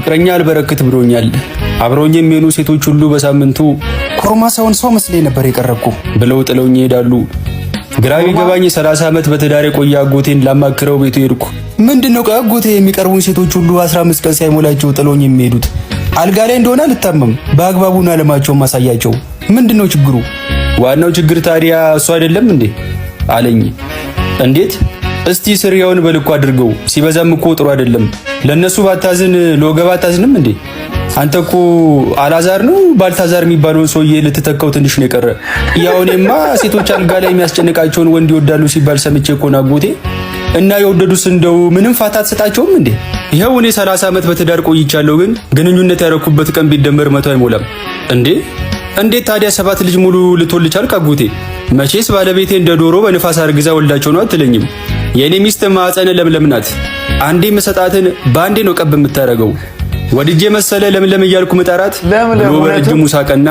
ፍቅረኛ አልበረክት ብሎኛል። አብረውኝ የሚሆኑ ሴቶች ሁሉ በሳምንቱ ኮርማ ሰውን ሰው መስሌ ነበር የቀረብኩ ብለው ጥለውኝ ይሄዳሉ። ግራ ቢገባኝ 30 ዓመት በትዳር የቆየ አጎቴን ላማክረው ቤቱ ሄድኩ። ምንድነው አጎቴ የሚቀርቡኝ ሴቶች ሁሉ 15 ቀን ሳይሞላቸው ጥለውኝ የሚሄዱት? አልጋ ላይ እንደሆነ አልታመም፣ በአግባቡ ነው አለማቸውን ማሳያቸው። ምንድነው ችግሩ? ዋናው ችግር ታዲያ እሱ አይደለም እንዴ አለኝ። እንዴት? እስቲ ስሪያውን በልኩ አድርገው፣ ሲበዛም እኮ ጥሩ አይደለም። ለነሱ ባታዝን ለወገብ አታዝንም እንዴ? አንተ እኮ አላዛር ነው ባልታዛር የሚባለውን ሰውዬ ልትተካው ትንሽ ነው የቀረ። ያው እኔማ ሴቶች አልጋ ላይ የሚያስጨንቃቸውን ወንድ ይወዳሉ ሲባል ሰምቼ እኮ ነው አጎቴ። እና የወደዱስ እንደው ምንም ፋታ አትሰጣቸውም እንዴ? ይኸው እኔ 30 ዓመት በትዳር ቆይቻለሁ፣ ግን ግንኙነት ያረኩበት ቀን ቢደመር 100 አይሞላም እንዴ። እንዴት ታዲያ 7 ልጅ ሙሉ ልትወልድ ቻልክ አጎቴ? መቼስ ባለቤቴ እንደ ዶሮ በንፋስ አርግዛ ወልዳቸው ነው አትለኝም። የእኔ ሚስት ማዕፀነ ለምለም ናት። አንዴ መሰጣትን በአንዴ ነው ቀብ የምታደርገው። ወድጄ መሰለ ለምለም እያልኩ ምጠራት ብሎ በረጅሙ ሳቀና፣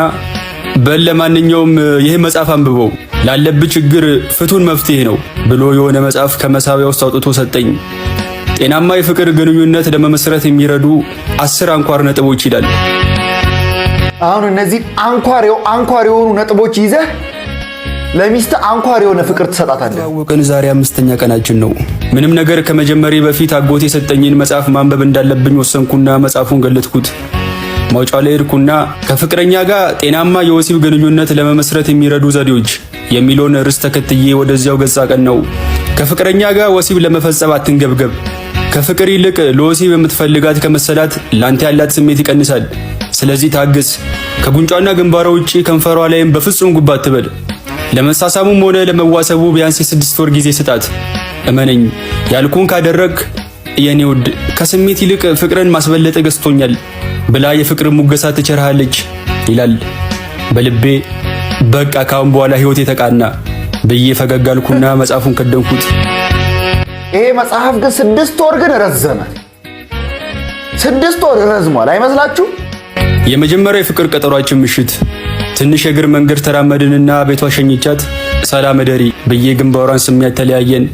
በል ለማንኛውም ይህ መጽሐፍ አንብበው ላለብህ ችግር ፍቱን መፍትሄ ነው ብሎ የሆነ መጽሐፍ ከመሳቢያ ውስጥ አውጥቶ ሰጠኝ። ጤናማ የፍቅር ግንኙነት ለመመስረት የሚረዱ 10 አንኳር ነጥቦች ይላል። አሁን እነዚህ አንኳር አንኳር የሆኑ ነጥቦች ይዘህ ለሚስት አንኳር የሆነ ፍቅር ትሰጣታለህ። ተዋወቅን ዛሬ 5ኛ ቀናችን ነው። ምንም ነገር ከመጀመሬ በፊት አጎቴ የሰጠኝን መጽሐፍ ማንበብ እንዳለብኝ ወሰንኩና መጽሐፉን ገለጥኩት። ማውጫ ላይ ሄድኩና ከፍቅረኛ ጋር ጤናማ የወሲብ ግንኙነት ለመመስረት የሚረዱ ዘዴዎች የሚለውን ርዕስ ተከትዬ ወደዚያው ገጽ አቀናው። ከፍቅረኛ ጋር ወሲብ ለመፈጸም አትንገብገብ። ከፍቅር ይልቅ ለወሲብ የምትፈልጋት ከመሰላት ላንተ ያላት ስሜት ይቀንሳል። ስለዚህ ታግስ። ከጉንጯና ግንባሯ ውጪ ከንፈሯ ላይም በፍጹም ጉባ አትበል። ለመሳሳሙም ሆነ ለመዋሰቡ ቢያንስ የ6 ወር ጊዜ ስጣት። እመነኝ፣ ያልኩን ካደረግ የኔ ውድ ከስሜት ይልቅ ፍቅርን ማስበለጠ ገዝቶኛል ብላ የፍቅር ሙገሳ ትቸርሃለች ይላል። በልቤ በቃ ካሁን በኋላ ህይወቴ ተቃና ብዬ ፈገግ አልኩና መጽሐፉን ከደንኩት። ይሄ መጽሐፍ ግን 6 ወር ግን ረዘመ። 6 ወር ረዝሟል አይመስላችሁ? የመጀመሪያው የፍቅር ቀጠሯችን ምሽት ትንሽ የእግር መንገድ ተራመድንና ቤቷ ሸኝቻት ሰላም እደሪ ብዬ ግንባሯን ስሚያት ተለያየን።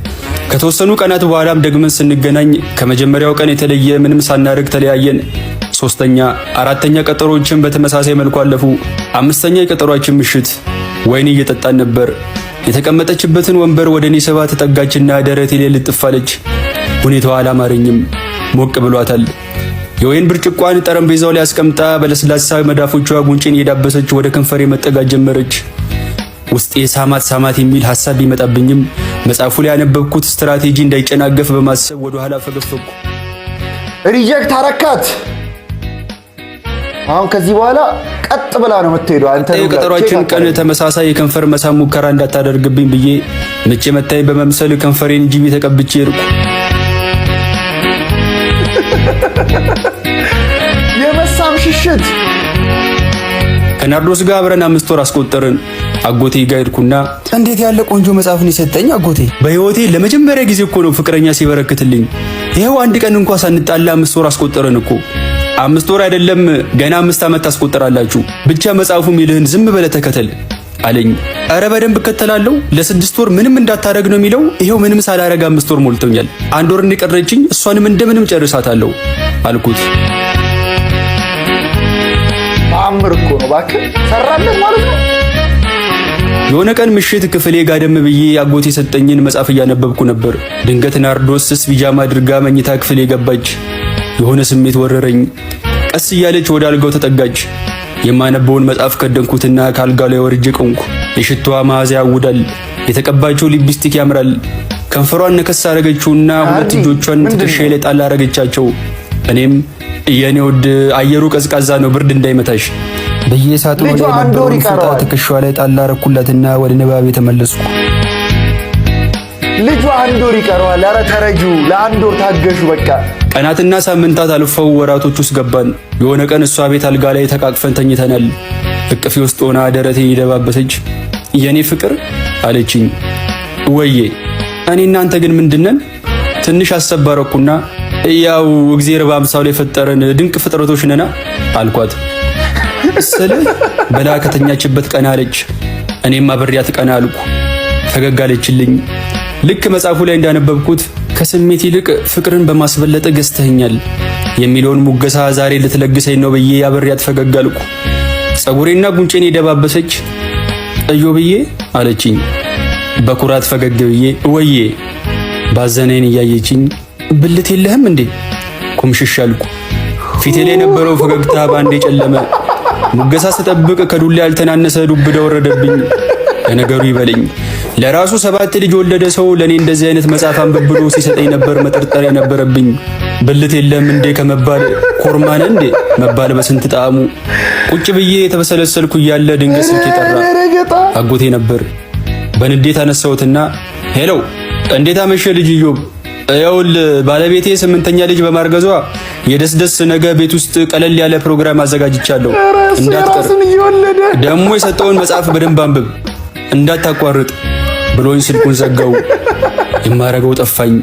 ከተወሰኑ ቀናት በኋላም ደግመን ስንገናኝ ከመጀመሪያው ቀን የተለየ ምንም ሳናደርግ ተለያየን። 3ኛ፣ 4ኛ ቀጠሮችን በተመሳሳይ መልኩ አለፉ። 5ኛ የቀጠሯችን ምሽት ወይን እየጠጣን ነበር። የተቀመጠችበትን ወንበር ወደ እኔ ስባ ተጠጋችና ደረቴ ላይ ልጥፍ አለች። ሁኔታዋ አላማረኝም። ሞቅ ብሏታል። የወይን ብርጭቋን ጠረጴዛው ላይ አስቀምጣ በለስላሳ መዳፎቿ ጉንጬን እየዳበሰች ወደ ከንፈሬ መጠጋት ጀመረች። ውስጤ ሳማት ሳማት የሚል ሐሳብ ቢመጣብኝም መጽሐፉ ላይ ያነበብኩት ስትራቴጂ እንዳይጨናገፍ በማሰብ ወደ ኋላ ፈገፈኩ። Reject አረካት። አሁን ከዚህ በኋላ ቀጥ ብላ ነው የምትሄደው። አንተ የቀጠሯችን ቀን ተመሳሳይ የከንፈር መሳም ሙከራ እንዳታደርግብኝ ብዬ ምቼ መታኝ በመምሰል ከንፈሬን ጂቢ ተቀብቼ ሄድኩ። የመሳም ሽሽት። ከናርዶስ ጋር አብረን 5 ወር አስቆጠርን። አጎቴ ጋር ሄድኩና እንዴት ያለ ቆንጆ መጽሐፍ ነው የሰጠኝ አጎቴ። በህይወቴ ለመጀመሪያ ጊዜ እኮ ነው ፍቅረኛ ሲበረክትልኝ። ይኸው አንድ ቀን እንኳን ሳንጣላ 5 ወር አስቆጠረን እኮ። 5 ወር አይደለም ገና 5 ዓመት ታስቆጥራላችሁ። ብቻ መጽሐፉ የሚልህን ዝም በለ ተከተል አለኝ። ኧረ በደንብ እከተላለሁ። ለ6 ወር ምንም እንዳታረግ ነው የሚለው። ይኸው ምንም ሳላረግ 5 ወር ሞልቶኛል። 1 ወር እንደቀረችኝ እሷንም እንደምንም ጨርሳታለሁ አልኩት። ተአምር እኮ ነው እባክህ፣ ሰራለን ማለት ነው። የሆነ ቀን ምሽት ክፍሌ ጋደም ብዬ አጎቴ የሰጠኝን መጽሐፍ እያነበብኩ ነበር። ድንገት ናርዶስ ስስ ቢጃማ አድርጋ መኝታ ክፍሌ ገባች። የሆነ ስሜት ወረረኝ። ቀስ እያለች ወደ አልጋው ተጠጋች። የማነበውን መጽሐፍ ከደንኩትና ከአልጋው ላይ ወርጄ ቆምኩ። የሽቶዋ መዓዛ ያውዳል። የተቀባቸው ሊፕስቲክ ያምራል። ከንፈሯን ነከስ አረገችውና ሁለት እጆቿን ትከሻዬ ላይ ጣል አረገቻቸው። እኔም የኔ ውድ አየሩ ቀዝቃዛ ነው፣ ብርድ እንዳይመታሽ ብዬ ሳጥኑ ላይ የነበረውን ፎጣ ትከሻዋ ላይ ጣል አረኩላትና ወደ ንባቤ ተመለስኩ። ልጁ 1 ወር ይቀረዋል። ኧረ ተረጁ፣ ለ1 ወር ታገሹ በቃ። ቀናትና ሳምንታት አልፈው ወራቶች ውስጥ ገባን። የሆነ ቀን እሷ ቤት አልጋ ላይ ተቃቅፈን ተኝተናል። እቅፌ ውስጥ ሆና ደረቴን እየደባበሰች የኔ ፍቅር አለችኝ። ወዬ እኔ እናንተ ግን ምንድነን? ትንሽ አሰባረኩና ያው እግዚአብሔር በአምሳሉ የፈጠረን ድንቅ ፍጥረቶች ነና አልኳት። ስልህ በላ ከተኛችበት ቀና አለች። እኔም አብሬያት ቀና አልኩ። ፈገግ አለችልኝ። ልክ መጽሐፉ ላይ እንዳነበብኩት ከስሜት ይልቅ ፍቅርን በማስበለጠ ገዝተኸኛል። የሚለውን ሙገሳ ዛሬ ልትለግሰኝ ነው ብዬ አብሬያት ፈገግ አልኩ። ጸጉሬና ጉንጬን የደባበሰች እዮብዬ አለችኝ። በኩራት ፈገግ ብዬ ወዬ ባዘነኝ እያየችኝ ብልት የለህም እንዴ? ኩምሽሽ አልኩ። ፊቴ ላይ የነበረው ፈገግታ ባንዴ ጨለመ። ሙገሳ ስጠብቅ ከዱላ ያልተናነሰ ዱብዳ ወረደብኝ። ለነገሩ ይበለኝ፣ ለራሱ 7 ልጅ ወለደ ሰው ለኔ እንደዚህ አይነት መጽሐፍ አንብብ ብሎ ሲሰጠኝ ነበር መጠርጠር የነበረብኝ። ብልት የለም እንዴ ከመባል ኮርማን እንዴ መባል በስንት ጣዕሙ። ቁጭ ብዬ የተበሰለሰልኩ እያለ ድንገት ስልክ የጠራ አጎቴ ነበር። በንዴት አነሳሁትና ሄሎ፣ እንዴት አመሸ ልጅ ኢዮብ? ይኸውልህ ባለቤቴ 8ኛ ልጅ በማርገዟ የደስደስ ነገ ቤት ውስጥ ቀለል ያለ ፕሮግራም አዘጋጅቻለሁ፣ እንዳትቀር። ደግሞ የሰጠውን መጽሐፍ በደንብ አንብብ፣ እንዳታቋርጥ ብሎኝ ስልኩን ዘጋው። የማረገው ጠፋኝ።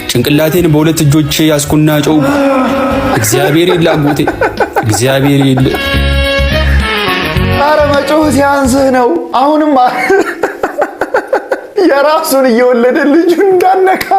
ጭንቅላቴን በሁለት እጆቼ ያስኩና ጮህኩ። እግዚአብሔር የለ አጎቴ፣ እግዚአብሔር የለ። አረ መጮህ ሲያንስህ ነው። አሁንም የራሱን እየወለደ ልጁ እንዳነካ።